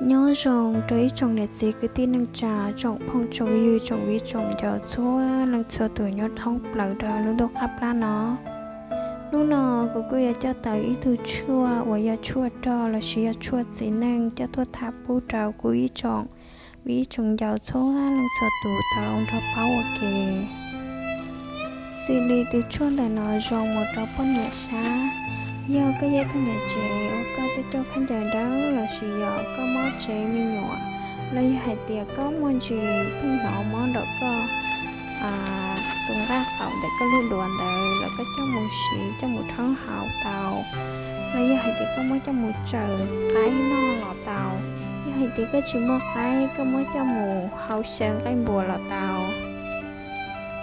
Nyob zoo rau ib tsoom niam txiv kwv tij neej tsa, tsoom phooj tsoom ywg, tsoom viv tsoom ncaus txhua leej txhua tus nyob thoob plaws rau lub ntuj qab plab no. Hnub no kuv kuj yuav coj tau ib tug tshuaj uas yog tshuaj rog lossis yog tshuaj txiv neej coj tuaj tham pub rau kuv ib tsoom viv tsoom ncaus txhua leej txhua tus tau nrog paub ua ke. Xws li tus tshuaj ntawm no zoo mus rau poj niam sab. Yog koj yog ib tug niam tsev uas koj coj coj khaub ncaws dawb lossis yog koj mob tsev me nyuam, los yog hais tias koj muaj ntsis pheej hnov mob nraum koj tus nqaj qaum ntawm koj lub duav ntawd los koj coj mus siv coj mus rhaub haus tau. Los yog hais tias koj muab coj mus tsaws qaib noj los tau. Yog hais tias koj tsis muaj qaib, koj muab coj mus hau xyaw nqaij npua los tau.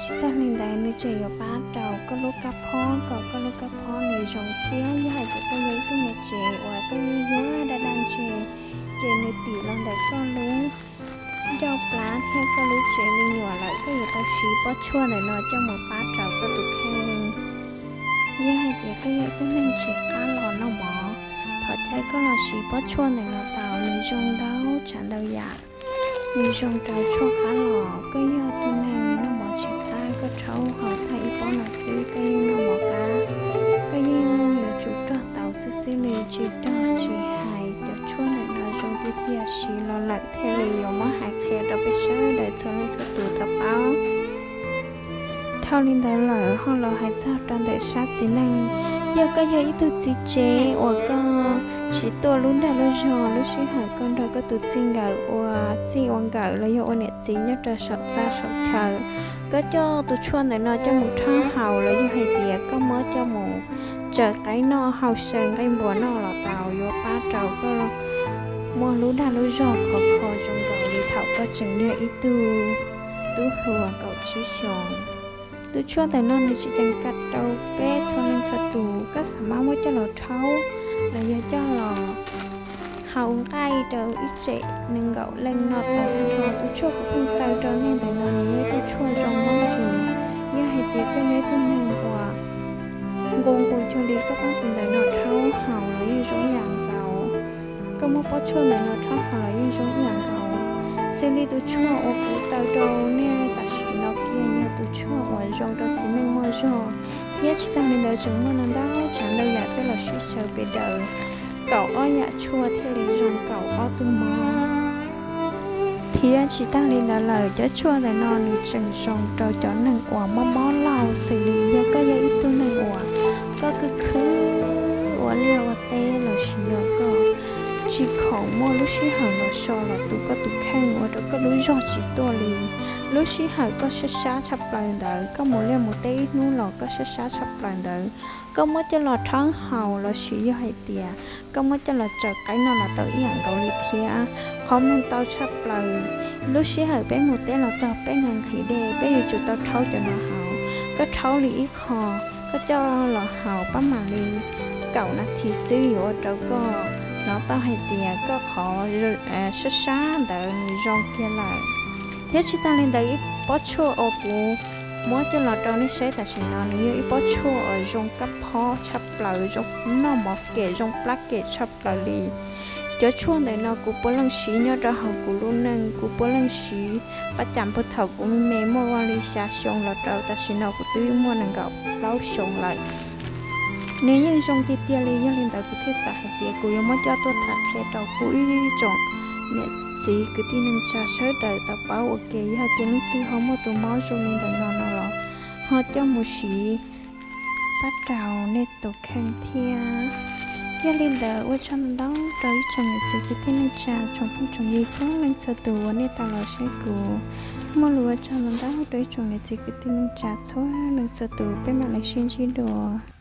Tsis tag li ntawd, nws tseem yuav pab rau koj lub kab phob kom koj lub kab phob nws zoo thiab. Yog hais tias koj yog ib tug niam tsev uas koj yuav yuav daj daj ntseg, ces nws tim los ntawm koj lub ncauj plab thiab koj lub tsev me nyuam lawm, koj yuav tau siv pob tshuaj ntawm no coj mus pab rau koj tus kheej. Yog hais tias koj yog ib tug neeg tsis qab los noj mov, thov caw koj los siv pob tshuaj ntawm no tau, nws zoo ntau tsav ntau yam. Nws zoo rau tshuaj qab los. Koj yog tus neeg noj mov tsis qab, koj rhaub haus tag ib pob no xwb koj yeej noj mov qab, koj yeej yuav tsum rog tau xwb xwb li, tsis rog tsis hais. Cov tshuaj ntawm no zoo tiag tiag, siv los lawm thiaj li yuav muab hais qhia rau peb sawv daws txhua leej txhua tus tau paub. Dhau li ntawd lawm ho los hais txog rau ntawm sab txiv neej. Yog koj yog ib tug txiv tsev uas koj tsis tuaj lub dag lub zog, lub sij hawm koj nrog koj tus txij nkawm ua txij ua nkawm los yog ua niam txiv nyob rau saum txaj saum chaw, koj coj tus tshuaj ntawm no coj mus rhaub haus los yog hais tias koj muab coj mus tsaws qaib noj, hau xyaw nqaij npua noj los tau, yuav pab rau koj muaj lub dag lub zog khov kho zoo nkaus li thaum koj tseem yog ib tug tub hluas kaum tsib xyoos. Tus tshuaj ntawm no nws tsis ceev kam rau peb txhua leej txhua tus, koj xav mas muab coj los rhaub los yog coj los hau nqaij rau ib tsem nees nkaum leej noj tau tag nrho. Tus tshuaj kuv pheej taw rau nej ntawm no nws yog ib tug tshuaj zoo hmoob ntsis. Yog hais tias koj yog ib tug neeg uas nqus nqus cuag li koj pab tus ntawm no rhaub haus los yeej zoo ib yam nkaus, koj muab pob tshuaj ntawm no rhaub haus los yeej zoo ib yam nkaus. Xws li tus tshuaj uas kuv taw rau nej tam sim no kiag yog tus tshuaj uas zoo rau txiv neej muaj zog, thiab tsis tag li ntawd tseem muaj ntau ntau tsav ntau yam coj los sib xyaw pes daws kaum ob yam tshuaj thiaj li zoo kaum ob tug mob. Thiab tsis tag li ntawd lawm, cov tshuaj ntawm no nws tseem zoo rau cov neeg uas mob mob laug, xws li yog koj yog ib tug neeg uas koj khwv khwv ua liaj ua teb lossis yog koj tsis khoom muaj lub sij hawm los so los tu koj tus kheej ua rau koj lub zog tsis tuaj li. Lub sij hawm koj sab sab tshaj plaws ntawd, koj mus liaj mus teb ib hnub los koj sab sab tshaj plaws ntawd, koj muab coj los rhaub haus lossis yog hais tias koj muab coj los tsaws qaib noj los tau ib yam nkaus li thiab. Qhov mloog tau tshaj plaws, lub sij hawm peb mus teb los txog peb nqhis dej, peb yuav tsum tau rhaub cov no haus. Koj rhaub li ib qho, koj coj los haus pab mam li kaum nas this xwb yuav ua rau koj hnov tau hais tias koj qhov sab sab ntawd nws zoo kiag lawm. Thiab tsis tag li ntawd, ib pob tshuaj uas kuv muab coj los rau nej saib tam sim no nws yog ib pob tshuaj uas zoo kab phob tshaj plaws, zoo noj mov kem, zoo plab kem tshaj plaws li. Cov tshuaj ntawm no kuv puav leej siv nyob rau hauv kuv lub neej, kuv puav leej siv pab cam puag thaum kuv me me muaj ua li xya xyoo los rau tam sim no kuv twb muaj nees nkaum plaub xyoo lawm. Nws yeej zoo tiag tiag li, yog li ntawd kuv thiaj xav hais tias kuv yuav muab coj tuaj tham qhia rau kuv ib tsoom niam txiv kwv tij neej tsa sawv daws tau paub ua ke, yog tias leej twg ho muaj tus mob zoo li ntawm no no los ho coj mus siv pab rau nej tus kheej thiab. Yog li ntawd ua tsaug ntau ntau rau ib tsoom niam txiv kwv tij neej tsa tsoom phooj tsoom ywg txhua leej txhua tus uas nej tau los saib kuv. Muaj lus ua tsaug ntau ntau rau ib tsoom niam txiv kwv tij neej tsa txhua leej txhua tus, peb mam li sib ntsib dua.